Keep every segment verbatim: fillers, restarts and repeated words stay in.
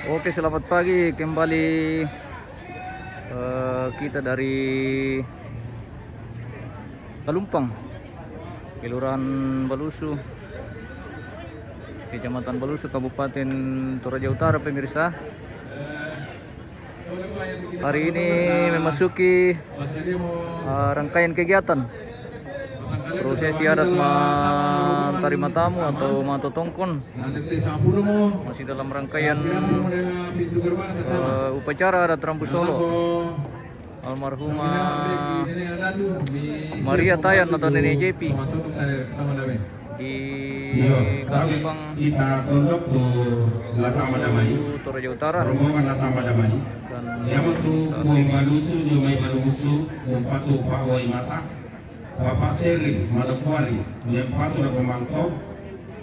Oke, selamat pagi kembali, eh, kita dari Kalumpang, Kelurahan Balusu, Kecamatan Balusu, Kabupaten Toraja Utara, pemirsa. Hari ini memasuki, eh, rangkaian kegiatan prosesi adat ma-, tarima tamu atau matotongkon. Masih dalam rangkaian, eh, upacara adat Rambu Solo almarhumah Maria Tayan atau Nenek Jepi di Kalumpang, Toraja Utara. Dan saat ini Papa Seri Manokwari, mempatu lako Malto.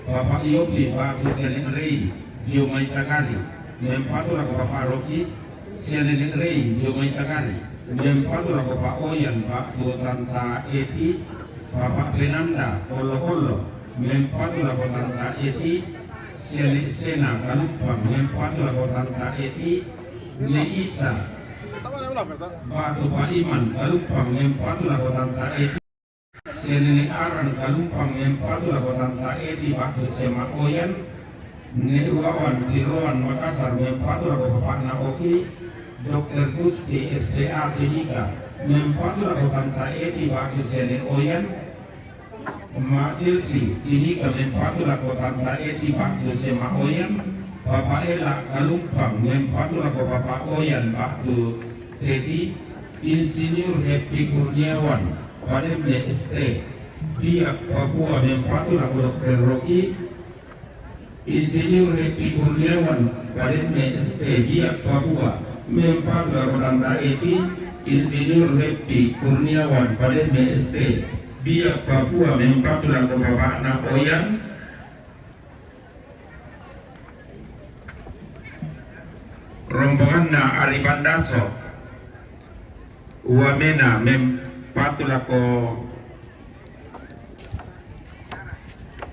Papa Iyopi, Pak Hussein Rey, dio mai Tagari, mempatu lako Papa Roki, sia Nenek Rey, dio mai Tagari, mempatu lako Pak Oyan, Pak Tanta Eti, Papa Fernanda, Kollo-Kollo, mempatu lako Tanta Eti, sia Nek Sena, Kalumpang, mempatu lako Tanta Eti, Nek Isa, Pak Tupa Iman, Kalumpang, mempatu lako Tanta Eti. Sia Nenek Aran, Kalumpang, mempatu lako Tanta Eti, Pak Tusema Oyan. Nek Wawan Tiroan, Makassar, mempatu lako Papa Naoki. Dokter Gusti, S T A Timika, mempatu lako Tanta Eti, Pak Tusene Oyan. Mak Jesi Timika, mempatu lako Tanta Eti, Pak Tusema Oyan. Papa Ela, Kalumpang, mempatu lako Papa Oyan, Pak Tu Teti. Insinyur Happy Kurniawan, Pademme S T, Biak Papua, mempatu lako Dokter Roki. Insinyur Happy Kurniawan, Pademme S T, Biak Papua, mempatu lako Tanta Eti. Insinyur Happy Kurniawan, Pademme S T, Biak Papua, mempatu lako Papana Oyan. Rombonganna Ari Bandaso, Wamena, mempatu lako,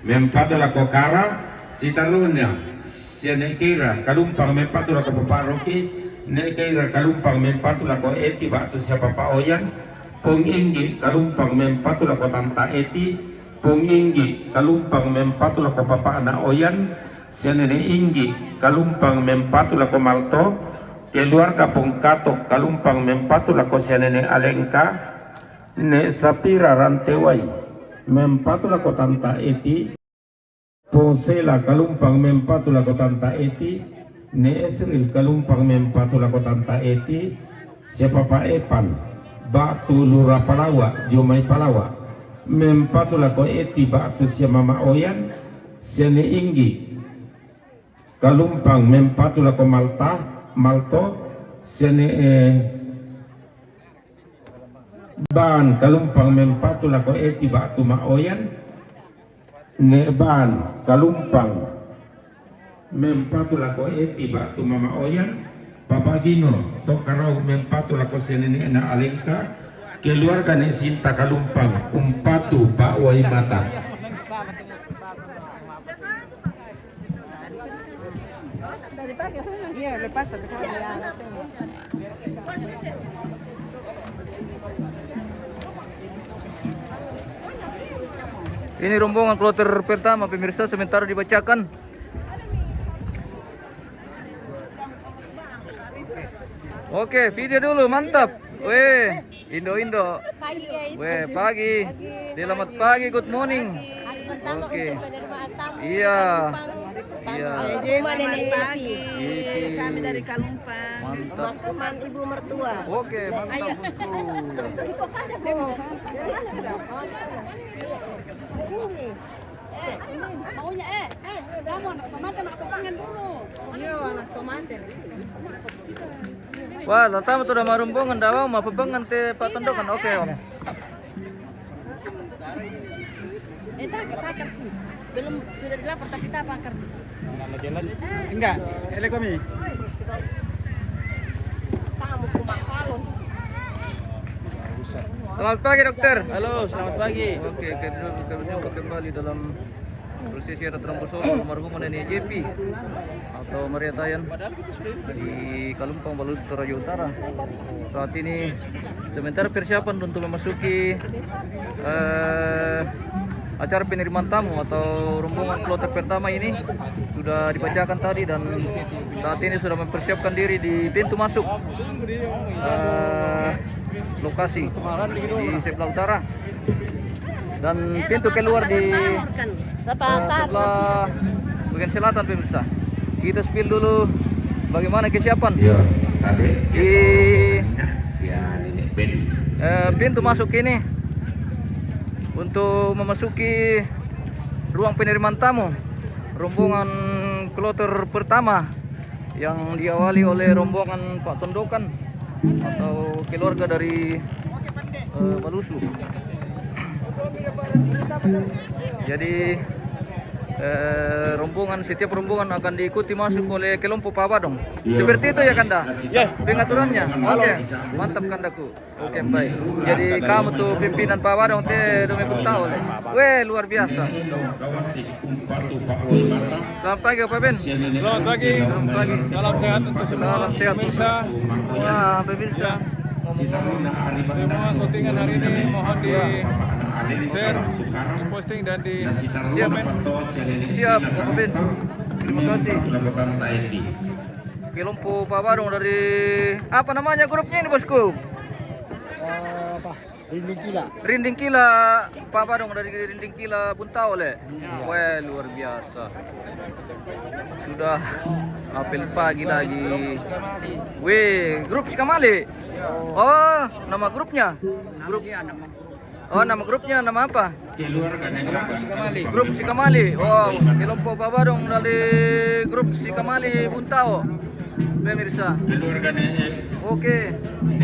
mempatu lako Kara. Sitaruna, sia Nek Keira, Kalumpang, mempatu lako Papa Roki. Nek Keira, Kalumpang, mempatu lako Eti, Pak Tusia Papa Oyan. Pong Inggi, Kalumpang, mempatu lako Tanta Eti. Pong Inggi, Kalumpang, mempatu lako Papana Oyan. Sia Nenek Inggi, Kalumpang, mempatu lako Malto. Keluarga Pong Katok, Kalumpang, mempatu lako sia Nenek Alengka. Nek Sapira Rantewai, mempatu lako Tanta Eti. Pong Sela, Kalumpang, mempatu lako Tanta Eti. Nek Esril, Kalumpang, mempatu lako Tanta Eti. Sia Papa Epan, Batu Lura Palawa, dio mai Palawa, mempatu lako Eti, Batu sia Mama Oyan. Sia Nek Inggi, Kalumpang, mempatu lako Malta, Malto. Sia Nek, eh, Ban, Kalumpang, mempatu lako Eti, Batu Ma Oyan. Nek Ban, Kalumpang, mempatu lako Eti, Batu Mama Oyan. Papa Gino, Tokarau, mempatu lako sia Nenek Alengka. Keluarga Nek Sinta, Kalumpang, umpatu Pak Waimata. Iya, lepas satu kali ya. Ini rombongan kloter pertama, pemirsa, sementara dibacakan. Oke, video dulu, mantap. Weh. Indo-indo. Pagi, guys. Weh, pagi. Pagi. Selamat pagi, good morning. Hari pertama untuk menerima tamu. Iya. Iya. Selamat pagi. Kami dari Kalumpang. Mantap. Teman-teman ibu mertua. Oke, mantap, bosku. Ini. Eh, ini maunya, eh, eh, kamu anak tomate, anak tomate dulu. Iya, anak tomate. Wah, lo tamu tuh udah marumbungan, dah mau apa bangan te Pak Tondokan? Oke, Om. Eh, tak, tak, tak, sih. Belum, sudah dilapor, tapi tak pakar, sih. Enggak, ele komi. Tamu kumak salon. Selamat pagi, Dokter. Halo, selamat pagi. Oke, kita, kita berjumpa kembali dalam Prosesi adat Rambu Solo almarhum Nenek Jepi atau Maria Tayan di Kalumpang, Balusu, Toraja Utara. Saat ini sementara persiapan untuk memasuki eh, acara penerimaan tamu atau rombongan kloter pertama ini sudah dibacakan tadi, dan saat ini sudah mempersiapkan diri di pintu masuk eh, lokasi di sebelah utara. Dan pintu keluar di eh, sebelah bagian selatan, pemirsa. Kita spill dulu bagaimana kesiapan di eh, pintu masuk ini untuk memasuki ruang penerimaan tamu rombongan kloter pertama yang diawali oleh rombongan Pak Tondokan atau keluarga dari eh, Balusu. Jadi eh, rombongan, setiap rombongan akan diikuti masuk oleh kelompok Pak Badong. Seperti itu ya, Kanda? Ya. Pengaturannya. Oke, mantap, Kandaku. Oke, baik. Jadi kamu tuh pimpinan Pak Badong te dome tahu le. Weh, luar biasa. Selamat pagi, Pak Ben. Selamat pagi. Selamat pagi. Salam sehat untuk semua. Salam sehat, pemirsa. Wah, pemirsa. Ya. Semua syutingan hari ini mohon di share, posting dan di siap, Pak Ben. Terima kasih. Kelompok Pak Badong dari apa namanya grupnya ini, Bosku? Eh, apa? Rinding Kila. Rinding Kila, Pak Badong dari Rinding Kila Buntao le. Iya. Weh, luar biasa. Sudah apel pagi lagi. Weh, grup Sikamali. Oh, nama grupnya? Grup. Oh, nama grupnya nama apa? Grup Sikamali. Oh, kelompok Pak Badong dari grup Sikamali Buntao. Pemirsa. Oke.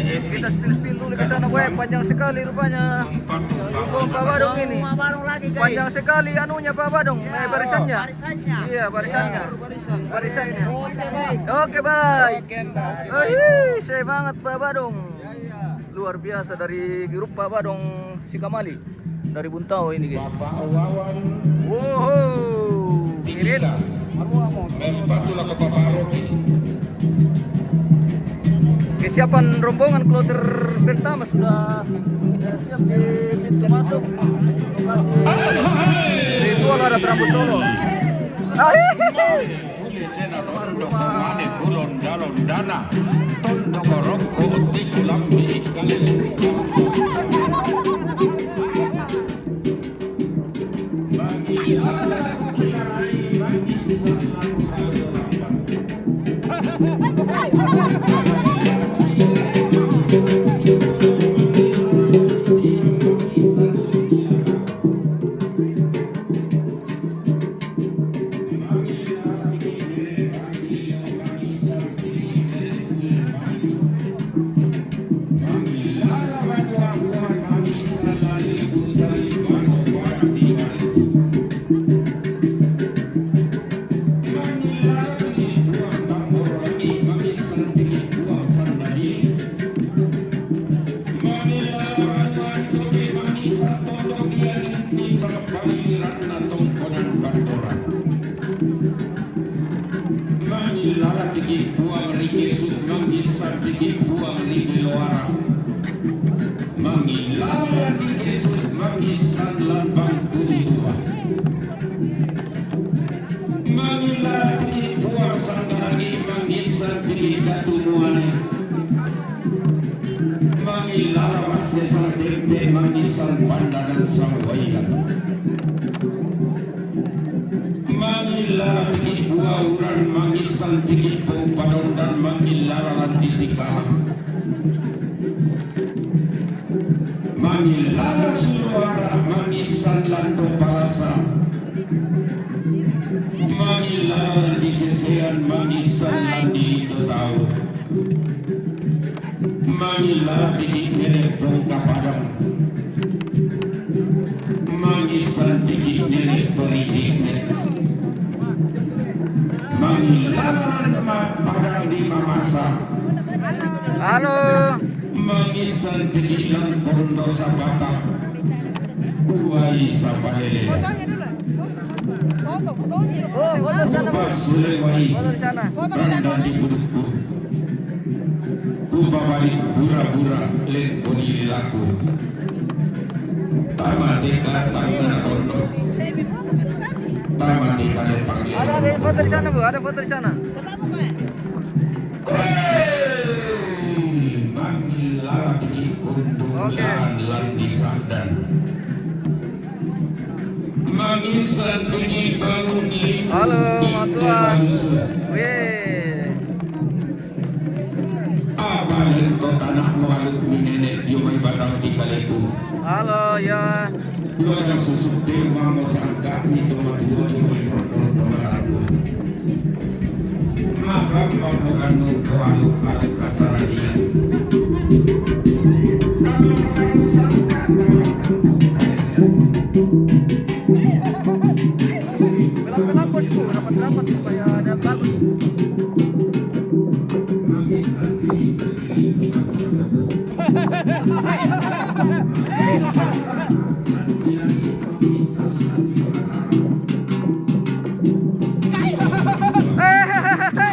Kita spill-spill dulu ke sana, weh. Panjang sekali rupanya. Gerbong Pak Badong ini. Panjang sekali anunya Pak Badong. Eh, barisannya. Iya, barisannya. Barisannya. Oke, baik. Oke, Mbak. Ih, semangat Pak Badong. Luar biasa dari grup Pak Badong Sikamali. Dari Buntao ini, guys. Bapak Wawan. Woho. Keren. Mempatu lah ke Bapak Rocky. Kesiapan rombongan kloter pertama sudah eh, siap di pintu masuk. Lokasi ritual adat Rambu Solo. Hai. Tuli sena tondo ko mane kulon jalon dana. Tondo ko rokko tiku lambi ikkale. Mangilala tiki puang ri Gesut, mangissan tiki puang ri Beloara. Mangilala tiki Gesut, mangissan lambang kulitua. Mangilala tiki puang Sanggalangi, mangissan tiki Datu Muane. Mangilala massesala tempe, mangissan pandangan sawwailan. Mangilala tiki buauran, mangissan tiki pongpadondan, mangilala landi tikala. Mangilala suluara, mangissan lando palasa. Mangilala landi sesean, mangissan landi lindo tau. Mangilala tiki nene pongka padang. Mangissan tiki nene toli jikne. Mangilala nama padang di mamasa. Halo. Mangissan tiki langkon dosa bata. Uai sapalele. Fotonya dulu. Kupasulewai randan di pudukku. Kupabalik bura-bura lengko di lilaku. Tamateka tangana tondok. Tamateka lepang. Ada, ada foto di sana, Bu. Ada foto di sana. Hei, manggil lalap di kundung. Oke. Lan, lan di sandan. Mangisan pigi bangun. Halo, Matua. Wih. Apa lento tanah mualuk minene di umai batang di kaleku. Halo, ya. Lo yang susuk temang mo sangka ni tomatua di umai tondol tomalaku. Maka pamukan nung kawalu kalu kasaranian. Bilang-bilang bosku, rapat-rapat supaya ada bagus. Ay! Ay! Ay! Ay! Ay! Ay!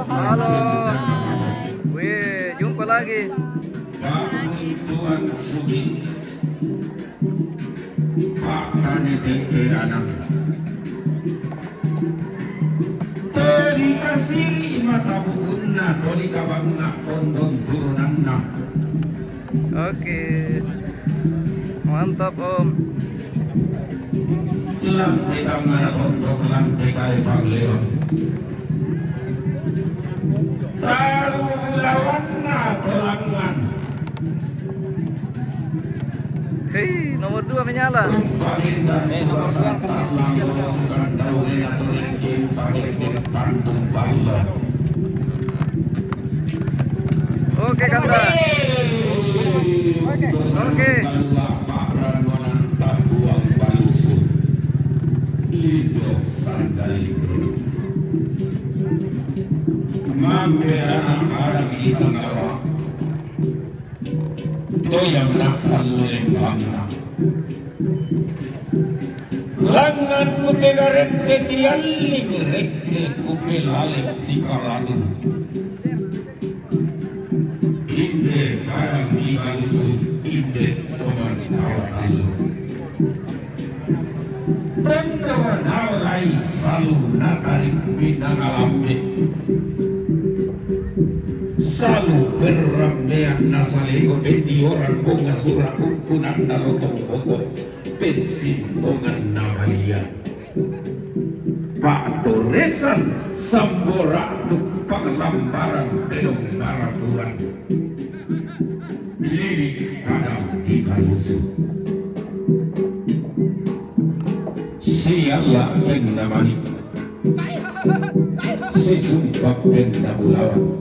Halo. Wih, jumpa lagi. Pak Tuan Sugi. Pak Tani Tengke anak. Tadi kasiri mata bukunna, tadi kabangna kondon turunanna. Oke. Mantap, Om. Lantai tangana tondok, lantai kale pangleon. Taru lawanna tolangan. Hei, nomor dua menyala. Parindan suasana talang, sukan daun enak tulen di pakai di pandung balon. Oke, Kanda. Oke. Kalua Pak Ranwanan Tabuang Balusu. Lindo Sandali. Mambe anak barang di Sanggawa. Toyang nakal lembangna. Langan kupegarette tialling, rette kupelale tikaladun. Inde kadang dibalusu, inde toman tawa tallu. Tanda naolai salu natarik minangalambe. Salu perrambean nasalego pendioran bonga sura ukkunan nalotong boko. Pessimbongan namalia. Pa'toresan sambora tu panglambaran pelong maraturan. Lili kadang di kalusu. Siala kenna mani. Sisumpak kenna bulawan.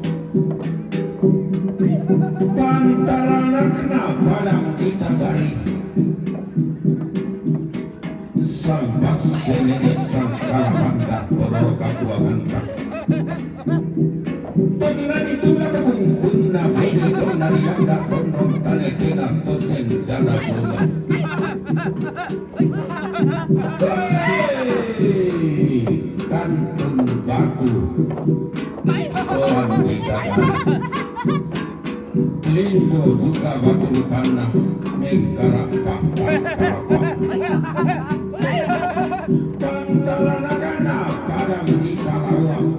Pantaranakna padang di tagari. Sambas senene sangkala panda todoro kakuanganta. Tonna dituna kabungkunna budi tonna dilanda tonna tane kena to sendana bunga. Hei, kantun batu. Orang di dalam. Linggo duka batu lupanna mengkarapah. Pantaranakna padang di Palawang.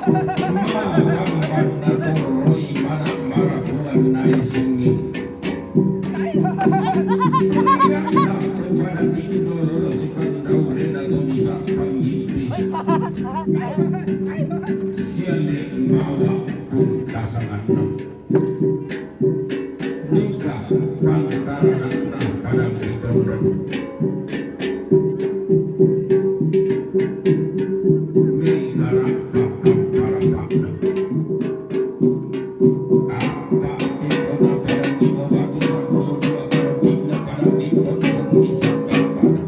Makambanna toroi mana marapulan nai sungi. Pada tindo lolo sukandau rena to bisa pangimpi. Siale mawa pun kasanganna. Duka pantaranakna padang di tondok. Mengkarapah kamparapakna. Apa tipona padang di batu sapuluh dua kardikna padang di tondok di sangkapana.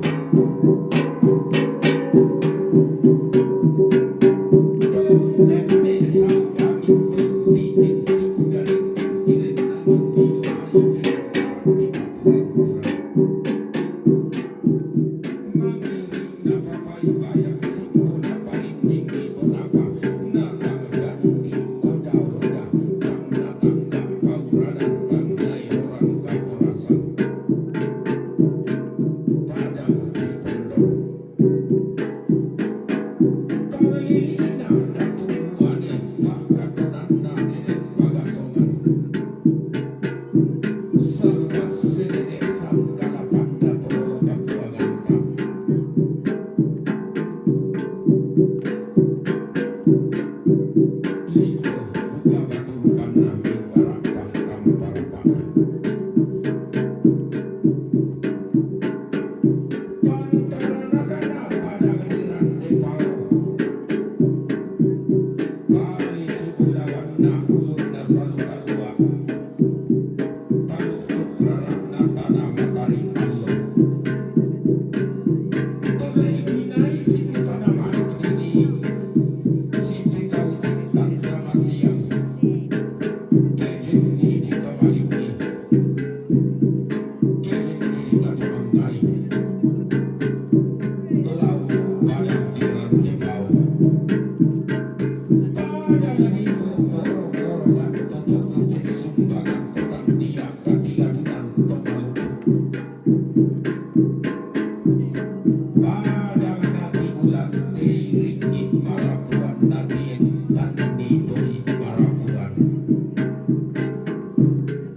Padang nati bulan teiring di marapuan nati entan di doi marapuan.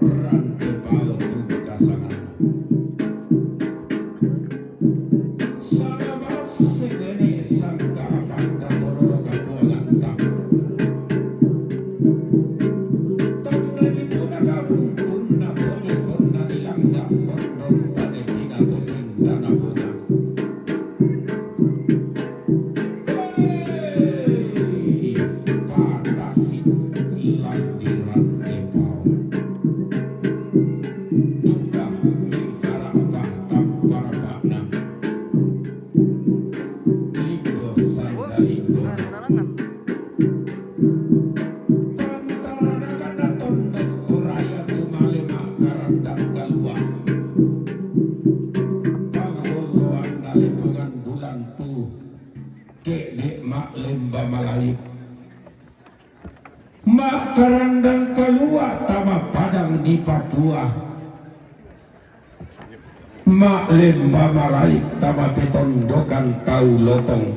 Rante palo tu kasangan. Salabas segene sangkara panda tororo kapuanganta. Tonna dituna kabung tunna poni tonna dilangga tondon tane pinato sendana bunga. Hei, patasi landiran epau. Duka mengkarapah tamparapakna. Linggo sanda linggo. Pantaranakna tondok toraya tumale makkarandang kalua. Pangolloanna lepongan bulan tu kedde maklemba malayu. Makkarandang kalua tama padang di Papua. Maklemba malayu tama petondokan tau lotong.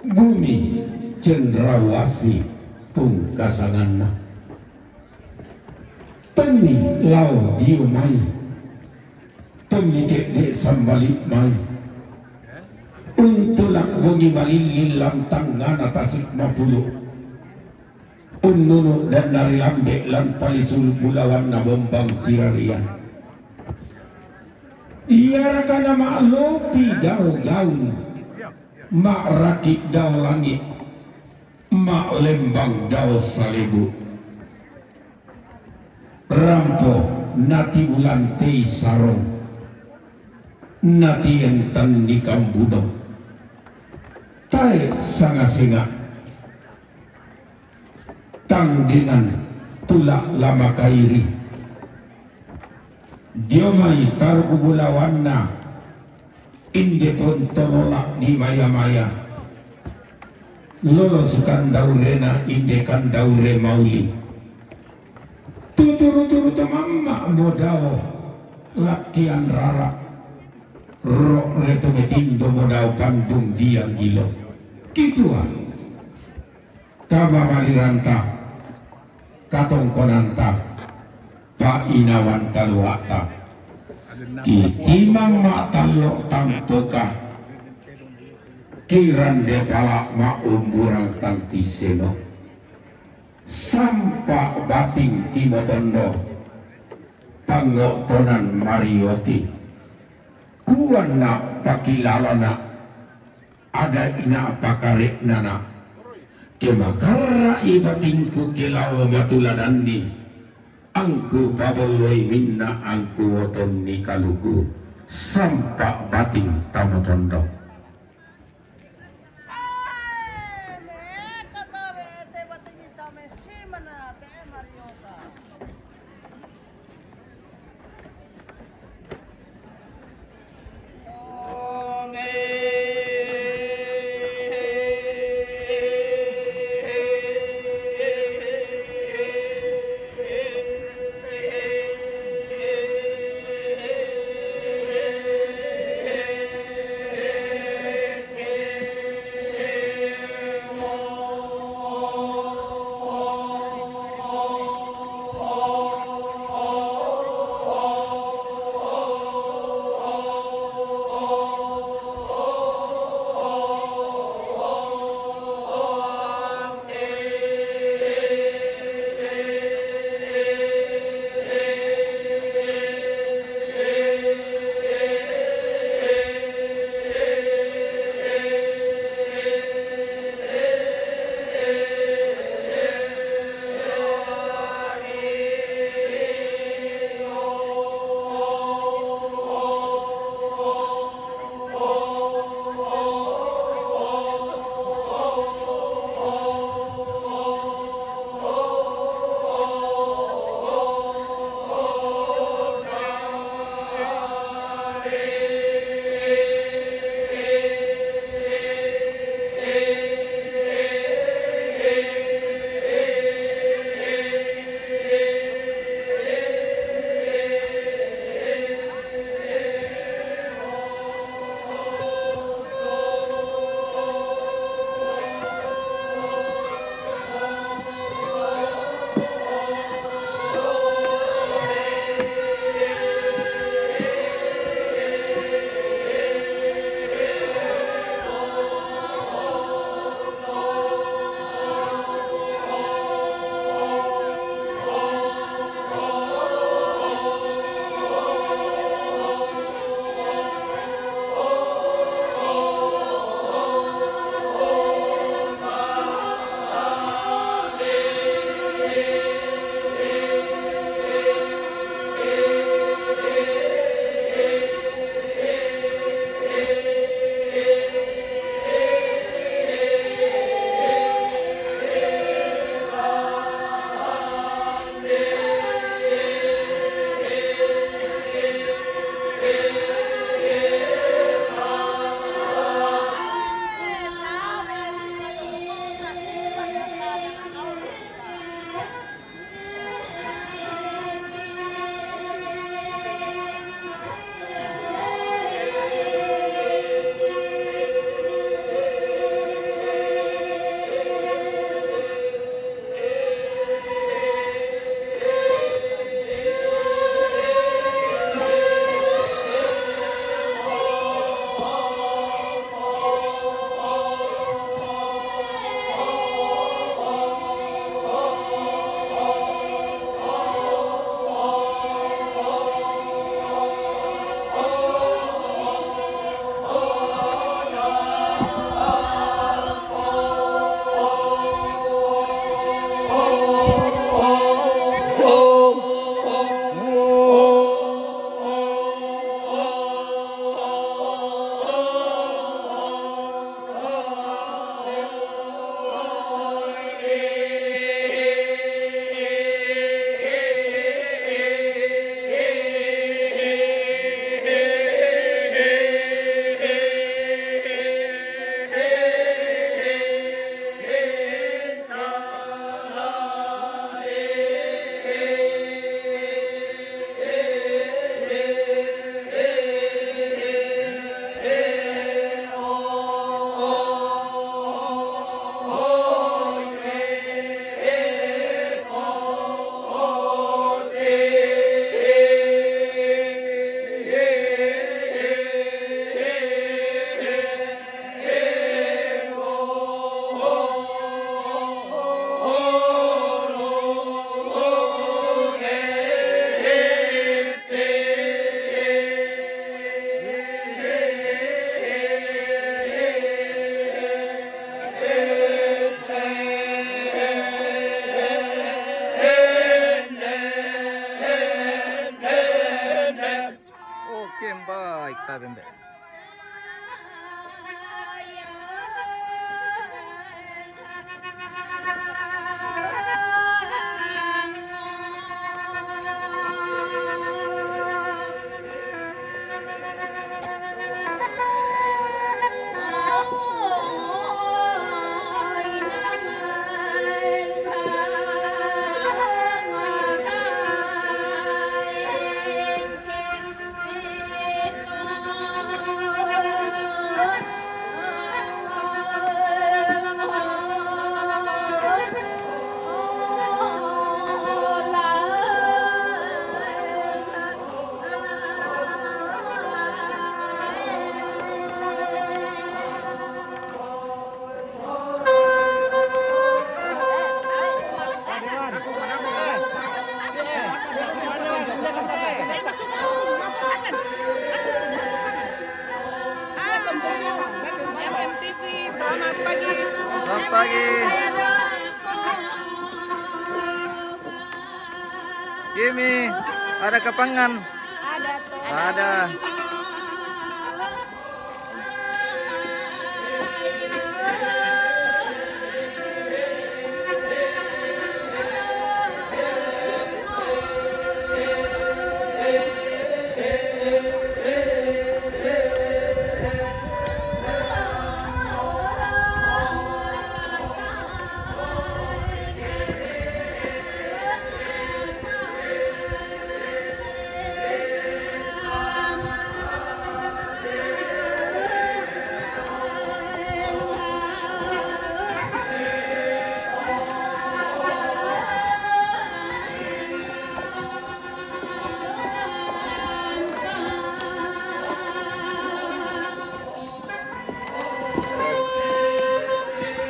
Bumi cendrawasih pungkasanganna. Tenni lao dio mai. Tenni kedde sambali mai. Untulak bongi malillin lantangngana tasik mapulu. Unnunu dan narilambe lan palisul bulawanna bombang sirarian. Iarakana ma'lopi gau-gaun, ma'raki' dao langi', ma'lembang dao salebu. Rampo natibulantei sarong, natientan ni kambuno. Tae' sanga-senga'. Tang dengan tula' la makairi. Dio mai taruk bulawanna, inde pontolola' di maya-maya. Lolos kandaurena inde kandaure mauli. Tuturu-turu to mamma' modao lakkian rara'. Ro' re to metindo modao pandung diang ilo. Kitua. Kamamaliranta, katongkonanta, pa'inawan kalua'ta. Kitimang ma'tallo' tampoka, kirande pala' ma'umburang tang tisseno. Sampa' bating timotondo, pango'tonan marioti. Kuanna pakilalana, ada ina pakare'nana. Ke makarra'i batingku ke lao matuladanni, angku pabolloi minna angku otonni kaluku, sampa' bating tamotondo. Kembali kita bembe. Selamat pagi. Jimmy, ada kapangan? Ada.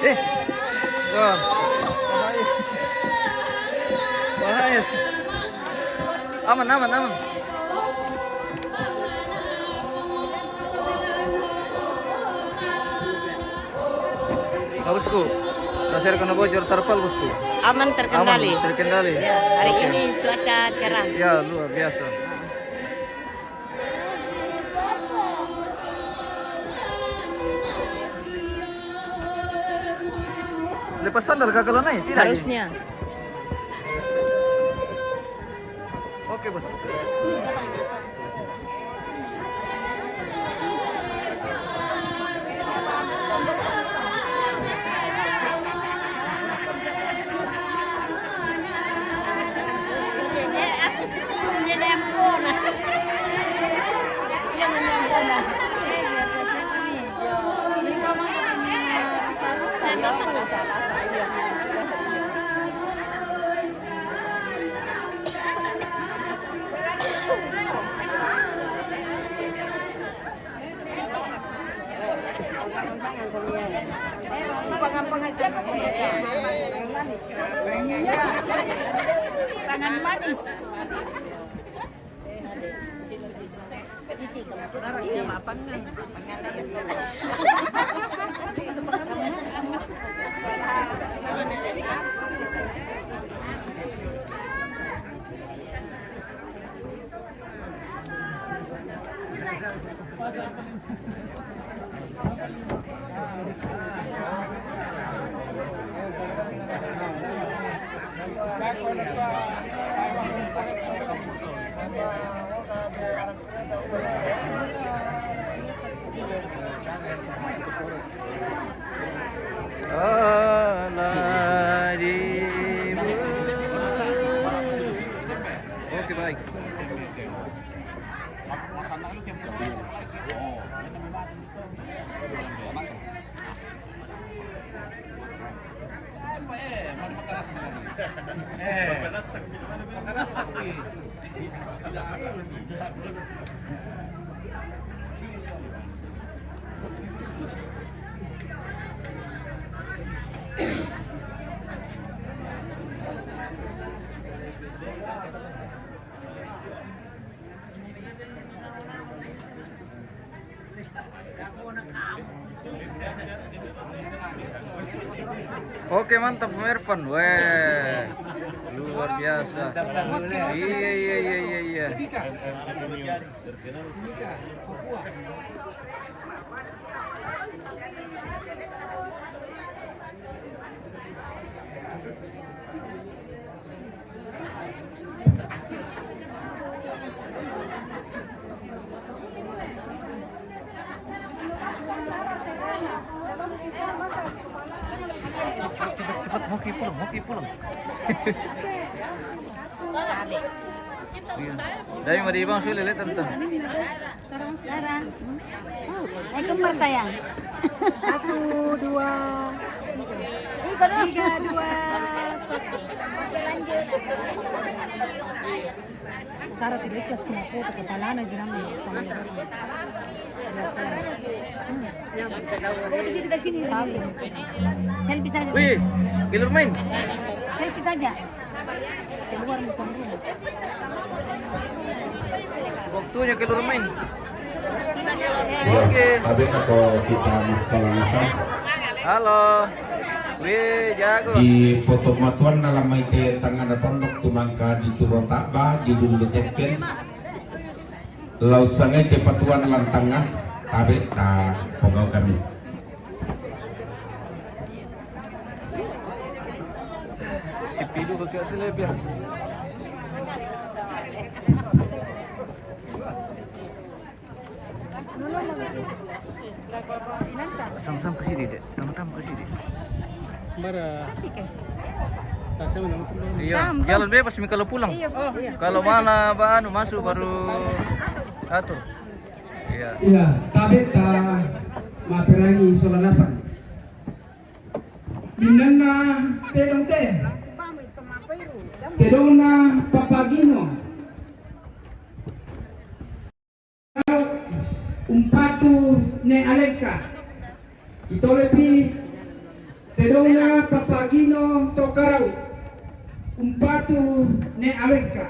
Eh. Wah. Bahaya. Bahaya. Aman, aman, aman. Nah, bosku. Pasir kena bocor terpal, bosku. Aman, terkendali. Aman, terkendali. Ya, hari ini cuaca cerah. Ya, luar biasa. Lepas sandal kah kalau naik? Tidak, ya? Harusnya. Oke, bos. Tangan manis. Oke, baik. Oke, mantap, Om Irfan. Weh. Luar biasa. Iya, iya, iya, iya, iya. Cepat, cepat, cepat, hoki pulang, hoki pulang. Iya. Dari mana, Bang? Saya lihat, tante. Sarah. Eh, kembar, sayang. Satu, dua, tiga. Tiga, dua, satu. Oke, lanjut. Sarah tidak ikhlas semua foto, kepalanya jangan sama. Selfie kita sini, sini. Selfie saja. Wih, gilur main. Selfie saja. Keluar macam ni. Waktunya keluar main. Iya, oke. Tapi kalau kita bisa bisa. Halo. Wih, jago. Di foto matuan dalam mai te tangana tondok tumangka di turo taba di dunde tekken. Lau sangai te patuan lantanga tabe ta pogau kami. Sipidu kaki ati lebih. Sam-sam ke sini, Dek. Tam-tam ke sini. Bara. Iya, jalan bebas mi kalau pulang. Iya, iya. Kalau mana ba anu masuk baru atur. Iya. Iya, tabe ta maperangi sola nasang. Minanna tedong te. Tedongna Papagino. Umpatu ne alekka. Itolepi tedongna Papagino to Karau. Umpatu ne alekka.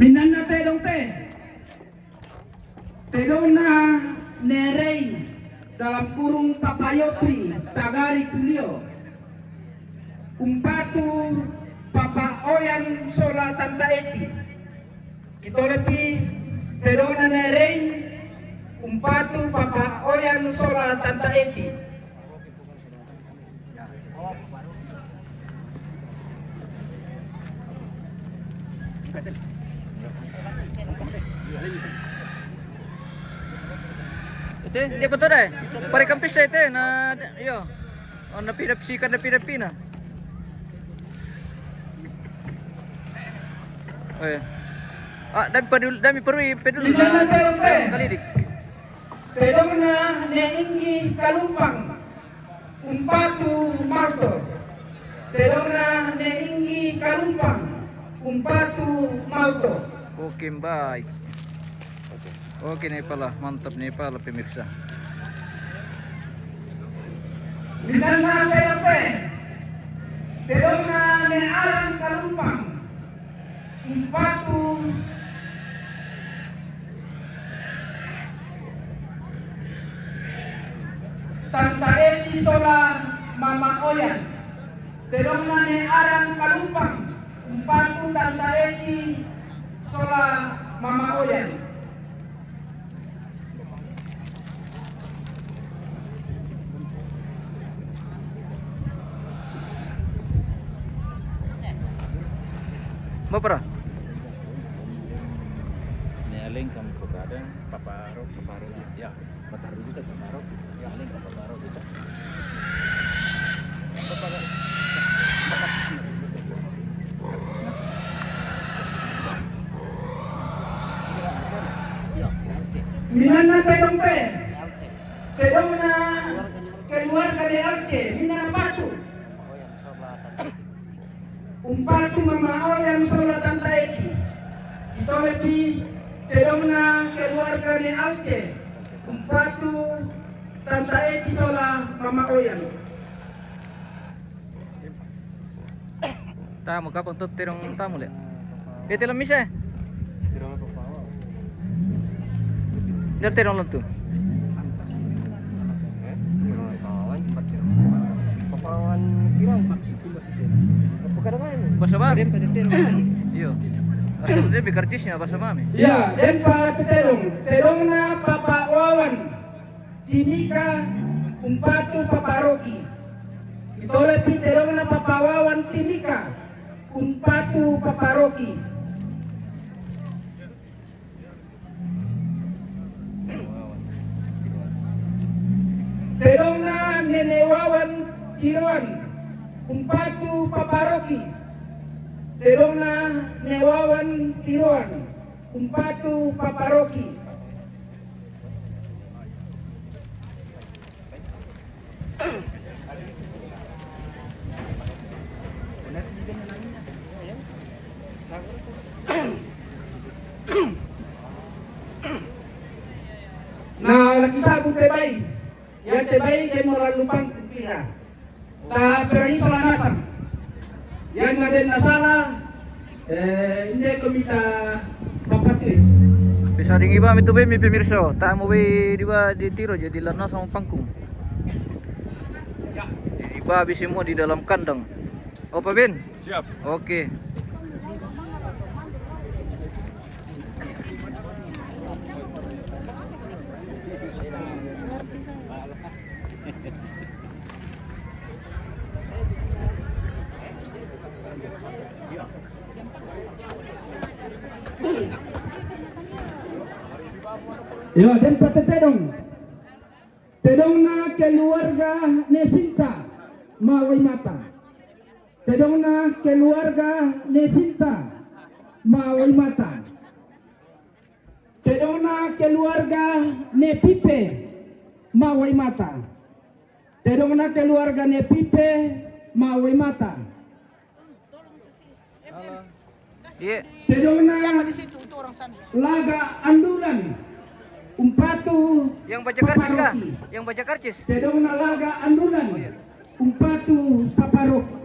Minanna tedong te. Tedongna Nerein, dalam kurung Papayopri, Tagari Pulio. Umpatu Papa Oyan sola Tanta Eti. Kitolepi tedongna Nerein, umpatu Papa Oyan sola Tanta Eti. Ete, dia betul deh. Pare kampis ete na, iyo. Oh, napi-napi, sikat napi-napi na. Oh, iya. Ah, dami padul-, dami perui, peduli. Di mana tedong te? Kalidik. Tedongna Ne Inggi Kalumpang, umpatu Malto. Tedongna Ne Inggi Kalumpang, umpatu Malto. Oke, baik. Oke, ne pala, mantap ne pala, pemirsa. Minanna tedong te. Tedongna Ne Aran Kalumpang. Umpatu Tanta Eti sola Mama Oyan. Tedongna Ne Aran Kalumpang. Umpatu Tanta Eti sola Mama Oyan. Bapara? Ne aleng kam ko kadang paparo, paparo. Ya, paparo kita, paparo. Ya, aleng kam paparo kita. Minanna tedong te. Tedongna keluarga De Alce, minanna patu. Umpatu Mama Oyan sola Tanta Eti. Kitolepi tedongna keluarga De Alce. Umpatu Tanta Eti sola Mama Oyan. Tamu, kapang tu tedong tamu le? Ete la mise. Darte dong lontu. Papawan Kiran. Bukan apa ini? Basa Bami. Iyo. Asal dia bikartisnya basa Bami. Ya, den pa tetedong. Tedongna Papa Wawan Timika umpatu Papa Roki. Itola pi tedongna Papa Wawan Timika umpatu Papa Roki. Tedongna Nene Wawan Tiroan umpatu Papa Roki. Tedongna Ne Wawan Tiroan umpatu Papa Roki. Na lakisabu Tebai. Iyan Tebai, den mo lalupang kumpiha. Ta perang isola nasang. Iyan na den na sala, eh, inde ko mita papatiri. Bisa dingi ba mitu be mi pemirsa. Ta mo be di ba di tiro jadi lana sama pangkung. Jadi ba bisi mo di dalam kandang. Opa Ben? Siap. Oke. Yo, den pa tetedong. Tedongna keluarga Ne Sinta ma Waimata. Tedongna keluarga Ne Sinta ma Waimata. Tedongna keluarga Ne Pipe ma Waimata. Tedongna keluarga Ne Pipe ma Waimata. Iya. Tedongna Laga Andulan umpatu Yang baca karcis kah? Papa Roki. Yang baca karcis. Tedongna Laga Andulan umpatu Papa Roki.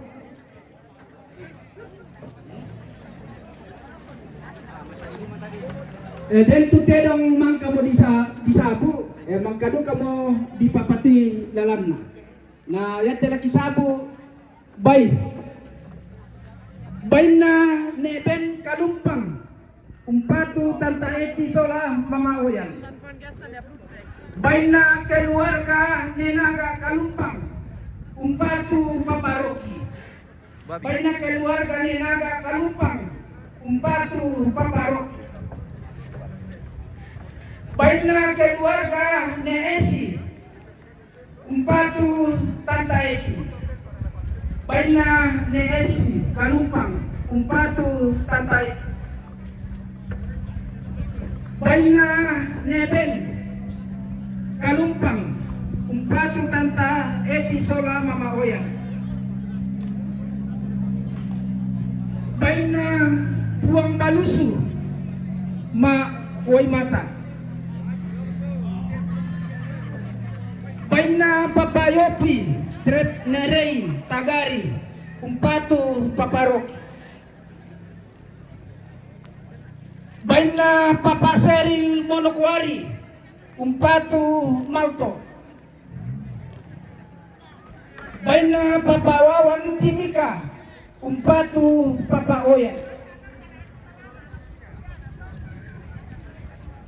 Eh, den tu tedong mangka mo disa-, disabu, eh, mangka du ka mo dipapatui lalanna. Na iyan te lakisabu, bai. Bainna Ne Ben Kalumpang umpatu Tanta Eti sola Mama Oyan. Bainna keluarga Ne Naga Kalumpang umpatu Papa Roki. Bainna keluarga Ne Naga Kalumpang umpatu Papa Roki. Bainna keluarga Ne Esi umpatu Tanta Eti. Bainna Ne Esi Kalumpang umpatu Tanta Eti. Bainna Ne Ben Kalumpang umpatu Tanta Eti sola Mama Oyan. Bainna Puang Balusu ma Waimata. Bainna Papa Yopi, Strep Nerein, Tagari, umpatu Papa Roki. Bainna Papa Seril Monokuari, umpatu Malto. Bainna Papa Wawan Timika, umpatu Papa Oyan.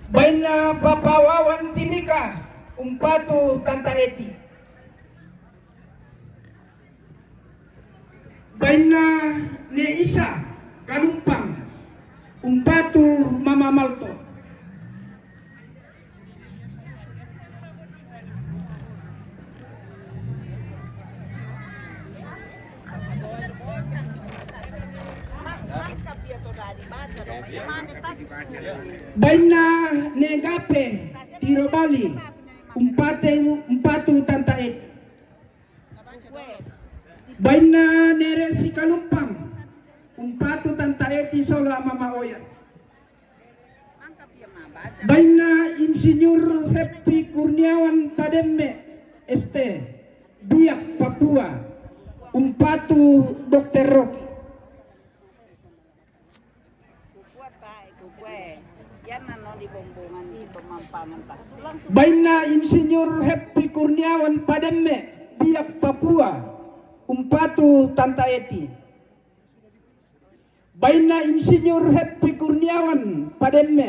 Bainna Papa Wawan Timika, umpatu Tanta Eti. Bainna Ne Isa Kalumpang, umpatu Mama Malto. Bainna Ne Gape Tirobali, umpate, umpatu Tanta Eti. Bainna Ne Resi Kalumpang, umpatu Tanta Eti sola Mama Oyan. Bainna Insinyur Happy Kurniawan Pademme, S T, Biak, Papua, umpatu Dokter Roki. Bainna Insinyur Happy Kurniawan Pademme, Biak Papua, umpatu Tanta Eti. Bainna Insinyur Happy Kurniawan Pademme,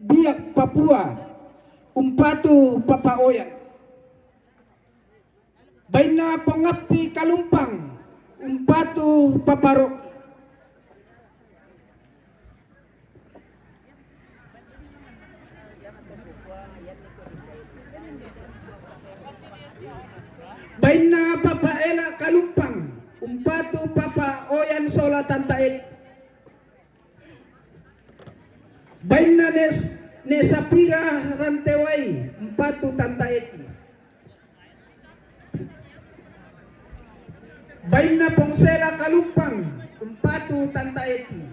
Biak Papua, umpatu Papa Oyan. Bainna Pongappi Kalumpang, umpatu Papa Roki. Bainna Papa Ela Kalumpang, umpatu Papa Oyan sola Tanta Eti. Bainna ne, ne Sapira Rantewai, umpatu Tanta Eti. Bainna Pongsela Kalumpang, umpatu Tanta Eti.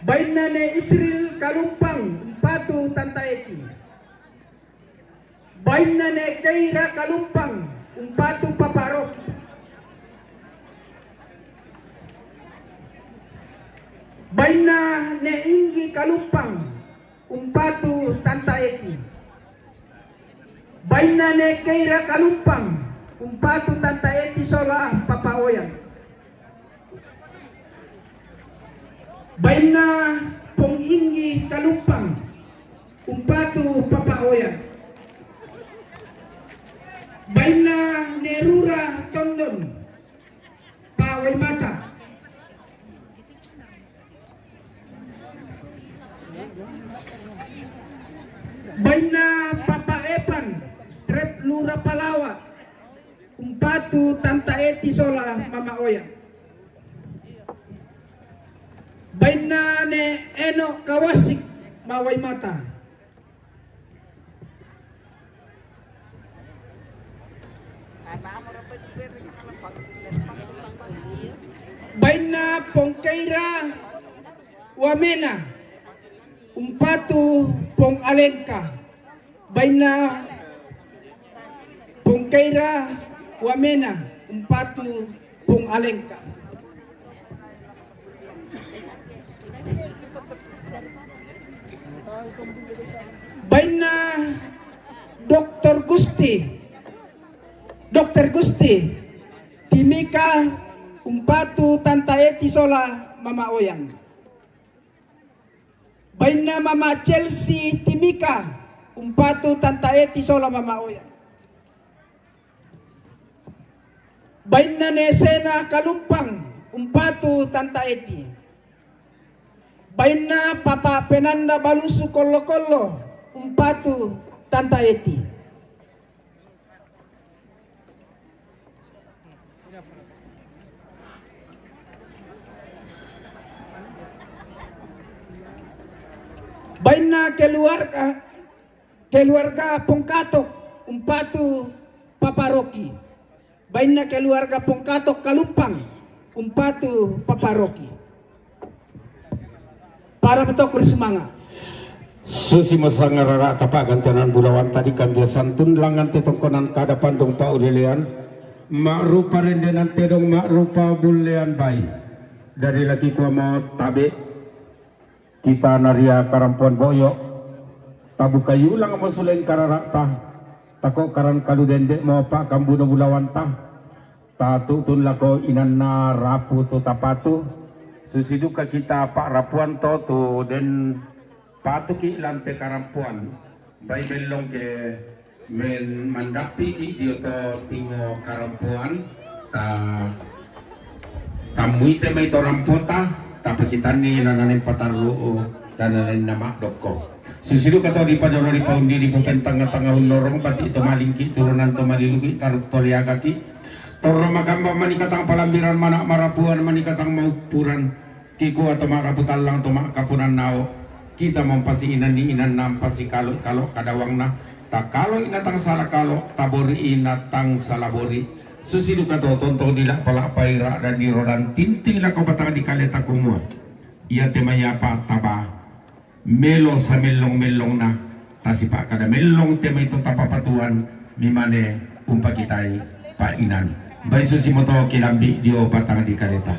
Bainna ne Isril Kalumpang, umpatu Tanta Eti. Bainna ne Keira Kalumpang, umpatu Papa Roki. Bainna ne Inggi Kalumpang, umpatu Tanta Eti. Bainna ne Keira Kalumpang, umpatu Tanta Eti sola Papa Oyan. Bainna Pong Inggi Kalumpang, umpatu Papa Oyan. Bainna ne Rura Tondon, Pa Waimata. Bainna Papa Epan, Strep Lura Palawa, umpatu Tanta Eti sola Mama Oyan. Bainna ne Eno Kawasik, Ma Waimata. Bainna Pong Keira Wamena, umpatu Pong Alengka. Bainna Pong Keira Wamena, umpatu Pong Alengka. Bainna Doktor Gusti, Doktor Gusti Timika, umpatu Tanta Eti sola Mama Oyan. Bainna Mama Chelsea Timika, umpatu Tanta Eti sola Mama Oyan. Bainna ne Sena Kalumpang, umpatu Tanta Eti. Bainna Papa Penanda Balusu Kollo-Kollo, umpatu Tanta Eti. Bainna keluarga, keluarga Pongkatok, umpatu Papa Roki. Bainna keluarga Pongkatok Kalumpang, umpatu Papa Roki. Para betokuri sumanga. Susi masanga rara tapa gantianan bulawan tadi kan dia santun langan tetongkonan kada pandung pa ulelean. Mak rupa rendenan tedong mak rupa bulean bai. Dari laki kua mau tabe. Kita naria karampuan boyo. Tabuka yulang mo suleng kararata. Tako karan kalu dende mo pa kambuno bulawan ta. Tatutun lako inanna rapu tu tapatu. Susi duka kita pa rapuan to tu den patuki lante karampuan. Bai mellong ke men mandapi ki dio to tingo karampuan. Ta tamuite mai to rampota. Ta pakitanni nananen patarru dan nananen nama dokko. Susi duka to di padono di paundi di pupentanga-tanga unnorong pati to malingki turunan to maliluki taruk to liagaki. Torro magamba manikatang palambiran mana marapuan manikatang maupuran. Kikua to marapu tallang to makapunan nao. Kita mampasi inan ni inan nampasi kalo kalo kadawangna. Ta kalo inatang sala kalo tabori inatang sala bori. Susi duka to tontong dilak palak paira dan dirodan tinting lako batang di kale takumua. Ia tema iapa taba. Melo samellong-mellongna, tasipa kada mellong te mai to tapapatuan, mimane umpakitai pa inan. Bai susi moto kilambi dio batang di kaleta.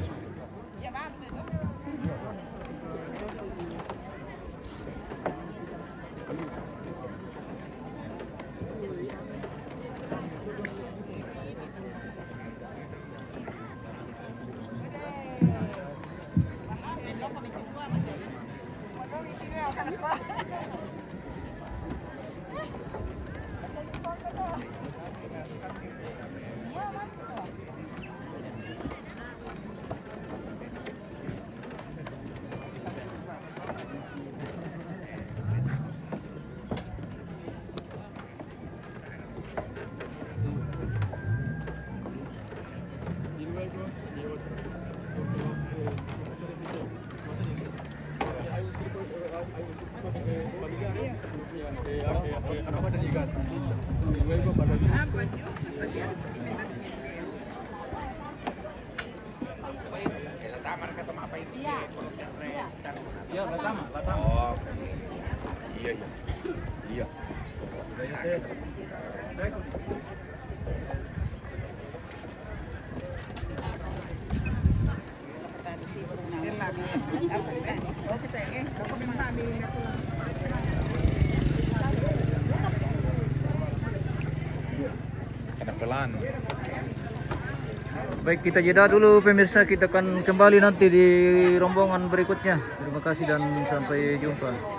Iya, pertama, pertama. Oh, iya, iya. Iya. Ada pelan. Baik, kita jeda dulu pemirsa, kita akan kembali nanti di rombongan berikutnya. Terima kasih dan sampai jumpa.